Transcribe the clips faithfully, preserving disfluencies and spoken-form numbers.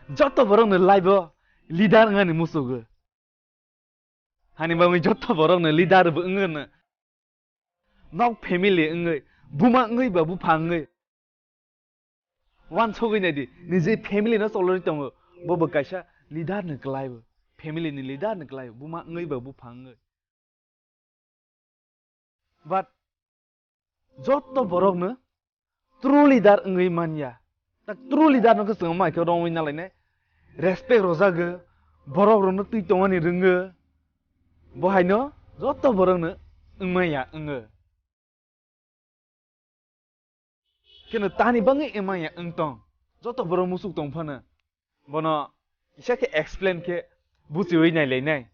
Joto borokno life o leader wngani musugo. Hani bagwi joto borokno leader bo wngwi no. Nok family wngwi, buma wngwi ba bupha wngwi. Wansogwi naidi, niji family no cholorwi tongo, bo bo kaisa leader ni kwlai bo. Family ni leader ni kwlai bo, buma wngwi ba bupha wngwi. But joto borokno true leader wngwi manya. Tak true leader no khe chwng mai khe romwi na lainai. Respect rojago, borok rokno twi tongmani rwngo. Bo haino joto borokno wngmaya wngo. Keno tani bangwi wngmaya wng tong. Joto borok musuk tong phano. Bono kisa khe explain khe buchiwi nai lainai.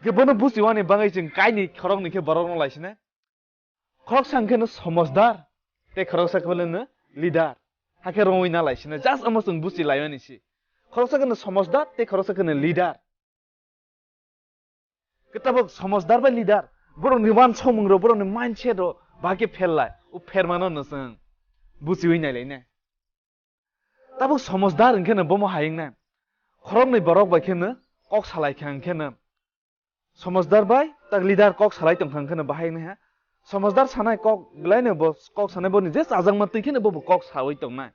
Khe bono buchiwani bagwi chwng kaini khoroknwi khe borokno laisinai. Khoroksa hwnkhe no somajwdar, tei khoroksa khe no leader. Hakhe romwi na laisinai. Just omo chwng buchi laimani si. Khoroksa khe no somajwdar, tei khoroksa khe no leader. Khe tabuk somajwdar bai leader, borokni wansokmungrok, borokni mindset rok bahai khe pher lai. O phermano no chwng buchiwi nai lainai. Tabuk somajwdar hwnkhe no bomo hai wngnai. Khoroknwi borok bai khe no kok salai kha hwnkhe no. Somajwdar bai tak leader kok salai tong kha hwnkhe no bahai wngnai ha. Somajwdar sanai kok belai no bo kok sanai boni je chajakma twi khe no bo bo kok sawi tongnai.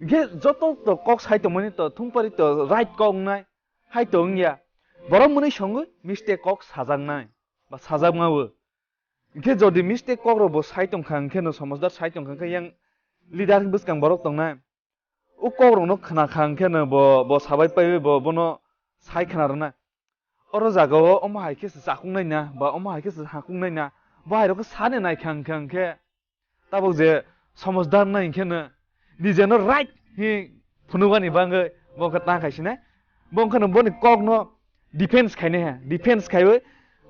Hwnkhe joto to kok sai tongmani to thungpari to right kok wngnai. Hai to wngya. Borok mwnwi songwi mistake kok sajaknai. Ba sajakma o. Hwnkhe jodi mistake kok rok bo sai tong kha hwnkhe no somajwdar sai tong kha hwnkhe yang leader bwskang borok tongnai. O kok rokno khna kha hwnkhe no bo, bo sabai paiwi bo, bono sai khna rwnai. Oro jagao omo hai khe se chakung nai na, ba omo hai khe se hakung nai na, bo hai rok khe sani nai kha hwnkhe, hwnkhe tabuk je somajwdar nai hwnkhe no, nijeno right hi phunukani bagwi bo khe ta khai sinai. Bo wngkha no boni kok no defense khainai ha, defense khaiwi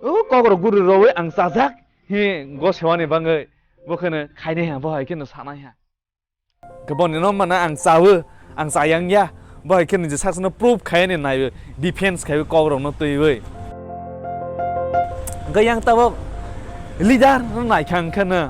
o kok rok guri rwi ang chajak hi go sewani bagwi bo khe no khainai ha, bo hai khe no sanai ha. Khe boni no mana ang chawo, ang chayang ya. Bo hai khe niji sakno proof khai ni naiwi, defense khai kok rok no twiwi. Hwnkhe yang tabuk leader no nai kha hwnkhe no.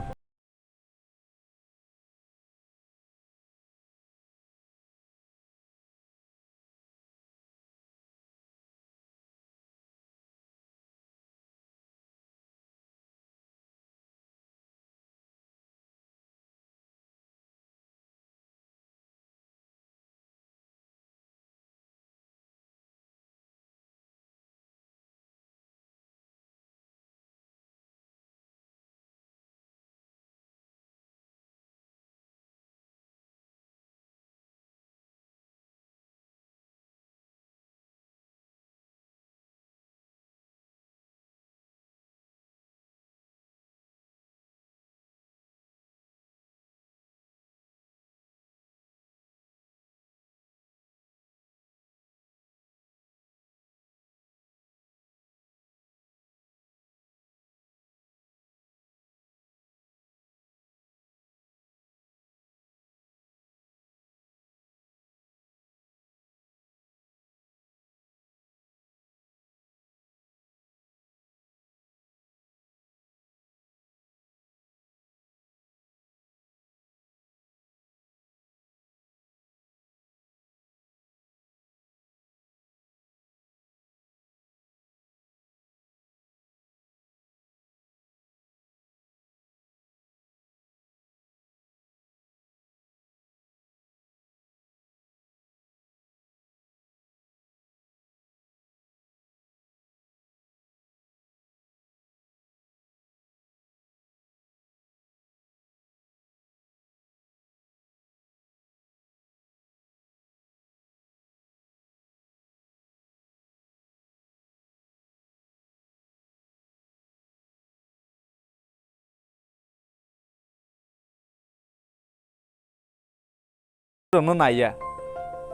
Rokno naiya.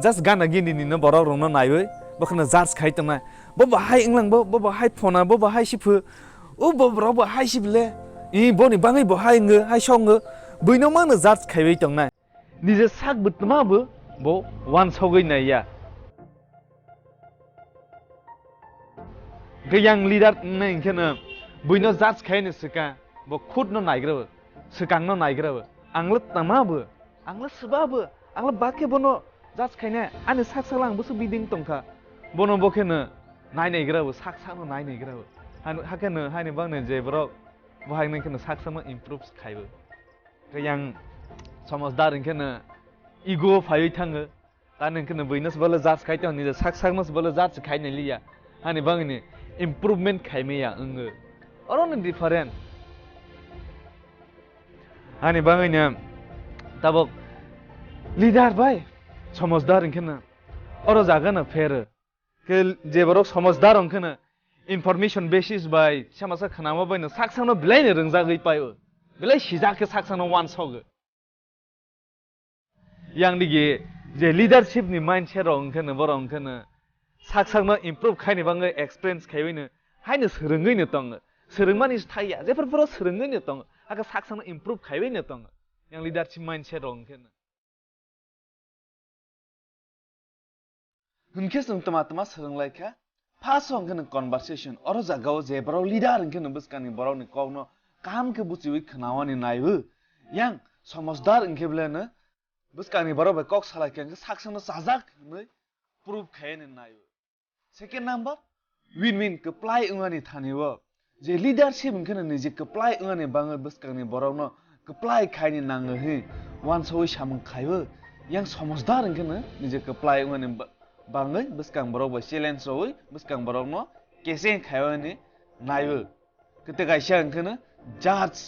Just gana gini ni no borok rokno naiwi bokhno judge khai tongnai. Bo bahai wnglang bo, bo bahai phona, bo bahai siphu. O bo borok bo hai sibile. I boni bangwi bo hai wngo, hai songo. Buino mangno judge khaiwi tongnai. Nije sak bwtwma bo, bo wansogwi naiya. Hwnkhe yang leader wngnai hwnkhe no buino judge khai ni swkang, bo khud no naigra bo, swkang no naigra bo. Ang le tama bo, ang le swba bo, ang le bakhe bono Judge khainai, ani sak sakla ang busu biding tongkha. Bono bo kheno nai naigrabo, sak sakno nai naigrabo. Han-, hakheno haini bagni je borok bo hai nai kheno sak sakno improve khaibo. Khe yang somajhdar hwnkheno ego phaiwi thango. Tani hwnkheno buino se bole judge khai tong, nije sak sakno se bole judge khai nai liya. Hani bagwini improvement khai maya wngo. Oro ni different. Hani bagwini tabok leader bai somajhdar hwnkheno oro jaga no phero. Khe je borok somajhdar hwnkheno information basis bai samasa khnama bai no sak sakno belai ni rwngjagwi paio. Belai sijak khe sak sakno uansogo. Yang digi je leadership ni mindset rok hwnkheno borok hwnkheno sak sakno improve khaini bagwi experience khaiwi no haino swrwngwi no tongo. Swrwngmani se thaiya, jephru phuru swrwngwi no tongo. Hakhe sak sakno improve khaiwi no tongo. Yang leadership mindset rok hwnkheno. Hwnkhe chwng tma tma swrwng lai kha. First o hwnkhe nwng conversation. Oro jagao je borok leader hwnkhe nwng bwskangni borokni kokno kaham khe buchiwi khnaoani naiwi. Yang somajhdar hwnkhe belai no bwskangni borok bai kok salai khe hwnkhe sak sakno chajak hwnwi prove khaiyani naiwi. Second number, win-win kwplai wngani thani o. Je leadership hwnkheno niji kwplai wngani bagwi bwskangni borokno kwplai khaini nango hwnwi uansugwi samung khaiwi, yang somajhdar hwnkheno niji kwplai wngani ba-, bagwi bwskang borok bai challenge rwui bwskang borokno kecheng khaiwi naiwi. Kwtwi kaisa hwnkheno judge,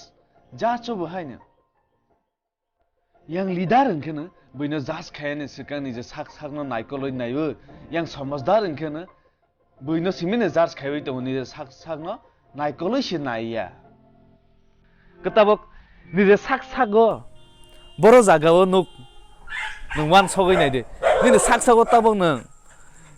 judge o bo haino. Yang leader hwnkheno buino judge khaiyani swkangni je sak sakno naikolwi naiwi, yang somajhdar hwnkheno buino simino judge khaiwi tongo, nije sak sakno naikolwi se naiya. Kwtabok nije sak sago boro jagao nuk nwng uansugwi naidi. Nini sak sago tabok nwng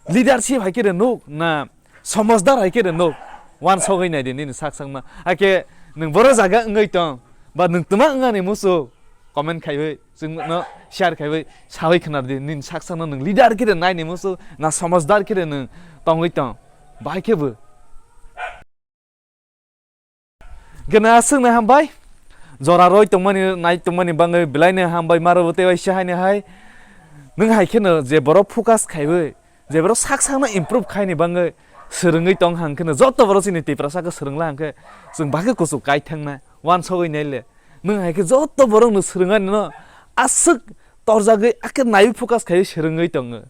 leadership hai khe de nuk na somajhdar hai khe de nuk uansugwi naidi nini sak sakno. Hakhe nwng boro jaga wngwi tong ba nwng tma wngani musu comment khaiwi chwngno share khaiwi sawi khwnardi nini sak sakno nwng leader khe de naini musu na somajhdar khe de nwng tongwi tong bai khe bo. Gana aswkno hambai. Jora roi tongmani, nai tongmani bangwi belaino hambai maro bo tei waisa haino hai. Nwng hai kheno je borok focus khaiwi, je borok sak sakno improve khaini bangwi swrwngwi tong hang kheno joto borok chini Tiprasa khe swrwngla hang khe chwng bagwi kuchuk kai thangnai, uansugwi naile. Nwng hai khe joto borokno swrwngani no aswk torjagwi akhe naiwi focus khaiwi swrwngwi tongo.